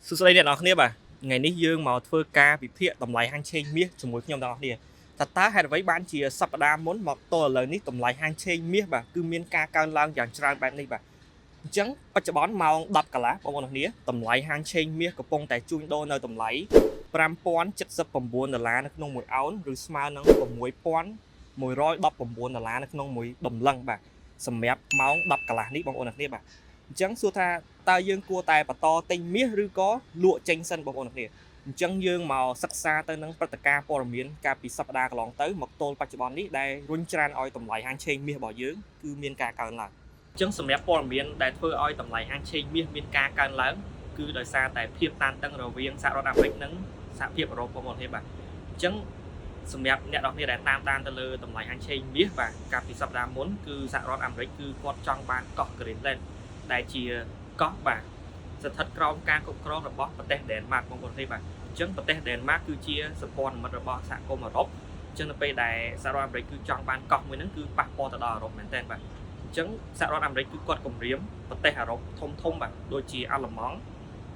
សួស្តីអ្នកនរគ្នាបាទថ្ងៃនេះយើងមកធ្វើការវិភាគតម្លៃហាងឆេងមាសជាមួយខ្ញុំទាំងអស់គ្នាតើហេតុអ្វីបានជាសប្តាហ៍មុនមកទល់ឥឡូវនេះតម្លៃហាងឆេងមាសបាទគឺមានការកើនឡើងយ៉ាងច្រើនបែបនេះបាទអញ្ចឹងបច្ចុប្បន្នម៉ោង10កន្លះបងប្អូនទាំងគ្នាតម្លៃហាងឆេងមាសកំពុងតែជួញដូរនៅតម្លៃ5079ដុល្លារនៅក្នុងមួយអោនឬស្មើនឹង6119ដុល្លារនៅក្នុងមួយតម្លឹងបាទសម្រាប់ម៉ោង10កន្លះនេះបងប្អូនទាំងគ្នាបាទអញ្ចឹងសួរថាតើយើងគួរតែបន្តទិញមាសឬក៏លក់ចេញសិនបងប្អូនទាំងគ្នាអញ្ចឹងយើងមកសិក្សាទៅនឹងព្រឹត្តិការណ៍ព័ត៌មានកាលពីសប្តាហ៍កន្លងទៅមកទល់បច្ចុប្បន្ននេះដែលរុញច្រានឲ្យតម្លៃហាងឆេងមាសរបស់យើងគឺមានការកើនឡើងអញ្ចឹងសម្រាប់ព័ត៌មានដែលធ្វើឲ្យតម្លៃហាងឆេងមាសមានការកើនឡើងគឺដោយសារតែភាពតានតឹងរវាងសហរដ្ឋអាមេរិកនិងសហភាពអឺរ៉ុបបងប្អូនទេបាទអញ្ចឹងសម្រាប់អ្នកនរគ្នាដែលតាមដានទៅលើតម្លៃហាងឆេងមាសបាទកាលពីសប្តាហ៍មុនគឺសហរដ្ឋអាមេរិកគឺគាត់ចង់បានកោះ Greenland ដែលជាកោះបាទស្ថិតក្រោមការគ្រប់គ្រងរបស់ប្រទេសដេនម៉ាកបងប្អូនទេបាទអញ្ចឹងប្រទេសដេនម៉ាកគឺជាសម្ព័ន្ធមិត្តរបស់សហគមន៍អឺរ៉ុបអញ្ចឹងនៅពេលដែលសហរដ្ឋអាមេរិកគឺចង់បានកោះមួយហ្នឹងគឺប៉ះពាល់ទៅដល់អឺរ៉ុបមែនទែនបាទអញ្ចឹងសហរដ្ឋអាមេរិកគឺគាត់គម្រាមប្រទេសអឺរ៉ុបធំធំបាទដូចជាអាល្លឺម៉ង់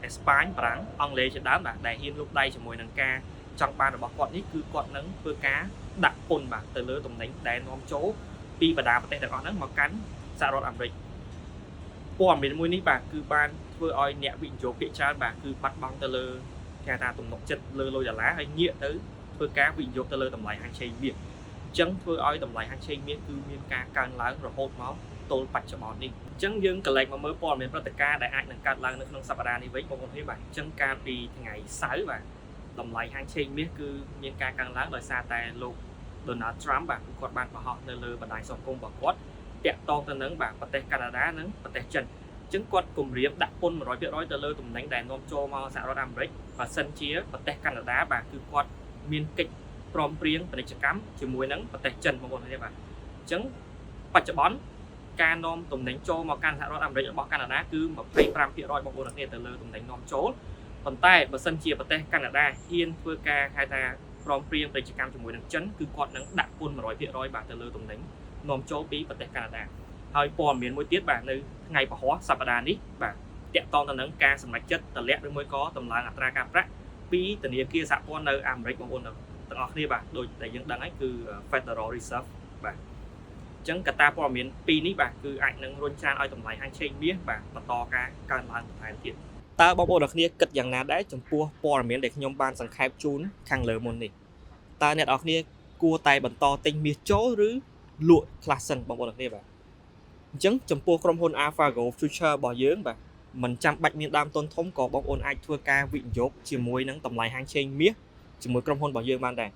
អេស្ប៉ាញបារាំងអង់គ្លេសជាដើមបាទដែលហ៊ានលូកដៃជាមួយនឹងការចង់បានរបស់គាត់នេះគឺគាត់នឹងធ្វើការដាក់ពន្ធបាទទៅលើតំណែងដែលនាំចូលពីបណ្ដាប្រទេសទាំងអស់ហ្នឹងមកកាន់សហរដ្ឋអាមេរិក ព័ត៌មានមួយនេះបាទគឺបានធ្វើឲ្យអ្នកវិនិយោគភាគច្រើនបាទគឺបាត់បង់ទៅលើគេថាទំនុកចិត្តលើលុយដុល្លារហើយងាកទៅធ្វើការវិនិយោគទៅលើតម្លៃហាងឆេងមាសអញ្ចឹងធ្វើឲ្យតម្លៃហាងឆេងមាសគឺមានការកើនឡើងរហូតមកទល់បច្ចុប្បន្ននេះអញ្ចឹងយើងក៏លេចមកមើលព័ត៌មានព្រឹត្តិការណ៍ដែលអាចនឹងកើតឡើងនៅក្នុងសប្តាហ៍នេះវិញបងប្អូនទេបាទអញ្ចឹងកាលពីថ្ងៃសៅរ៍បាទតម្លៃហាងឆេងមាសគឺមានការកើនឡើងដោយសារតែលោក Donald Trump បាទគឺគាត់បានបង្ហោះនៅលើបណ្ដាញសង្គមរបស់គាត់តាក់ទងទៅនឹងបាទប្រទេសកាណាដានិងប្រទេសចិនអញ្ចឹងគាត់គម្រាមដាក់ពន្ធ100%ទៅលើទំនិញដែលនាំចូលមកសហរដ្ឋអាមេរិកបើសិនជាប្រទេសកាណាដាបាទគឺគាត់មានកិច្ចព្រមព្រៀងពាណិជ្ជកម្មជាមួយនឹងប្រទេសចិនបងប្អូនទេបាទអញ្ចឹងបច្ចុប្បន្នការនាំទំនិញចូលមកកាន់សហរដ្ឋអាមេរិករបស់កាណាដាគឺ25%បងប្អូនទាំងគ្នាទៅលើទំនិញនាំចូលប៉ុន្តែបើសិនជាប្រទេសកាណាដាហ៊ានធ្វើការហៅថាព្រមព្រៀងពាណិជ្ជកម្មជាមួយនឹងចិនគឺគាត់នឹងដាក់ពន្ធ100%បាទទៅលើទំនិញនាំចូលពីប្រទេសកាណាដាហើយព័ត៌មានមួយទៀតបាទនៅថ្ងៃពហុសប្តាហ៍នេះបាទតាក់ទងទៅនឹងការសម្រេចចិត្តតម្លាក់ឬមួយក៏តម្លើងអត្រាការប្រាក់ពីធនាគារសហព័ន្ធនៅអាមេរិកបងប្អូនទាំងអស់គ្នាបាទដូចដែលយើងដឹងហើយគឺ Federal Reserve បាទអញ្ចឹងកត្តាព័ត៌មានពីរនេះបាទគឺអាចនឹងរុញច្រានឲ្យតម្លៃហាងឆេងមាសបាទបន្តការកើនឡើងបន្ថែមទៀតតើបងប្អូនទាំងគ្នាគិតយ៉ាងណាដែរចំពោះព័ត៌មានដែលខ្ញុំបានសង្ខេបជូនខាងលើមុននេះតើអ្នកនរគ្នាគួរតែបន្តទិញមាសចូលឬលក់ខ្លះសិនបងប្អូនទាំងគ្នាបាទអញ្ចឹងចំពោះក្រុមហ៊ុន AlphaGo Future របស់យើងបាទមិនចាំបាច់មានដើមទុនធំក៏បងប្អូនអាចធ្វើការវិនិយោគជាមួយនឹងតម្លៃហាងឆេងមាសជាមួយក្រុមហ៊ុនរបស់យើងបានដែរ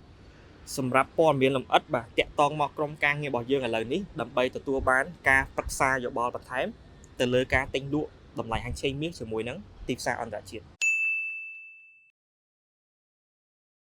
សម្រាប់ព័ត៌មានលម្អិតបាទតាក់ទងមកក្រុមការងាររបស់យើងឥឡូវនេះដើម្បីទទួលបានការប្រឹក្សាយោបល់បន្ថែមទៅលើការទិញលក់តម្លៃហាងឆេងមាសជាមួយនឹងទីផ្សារអន្តរជាតិ។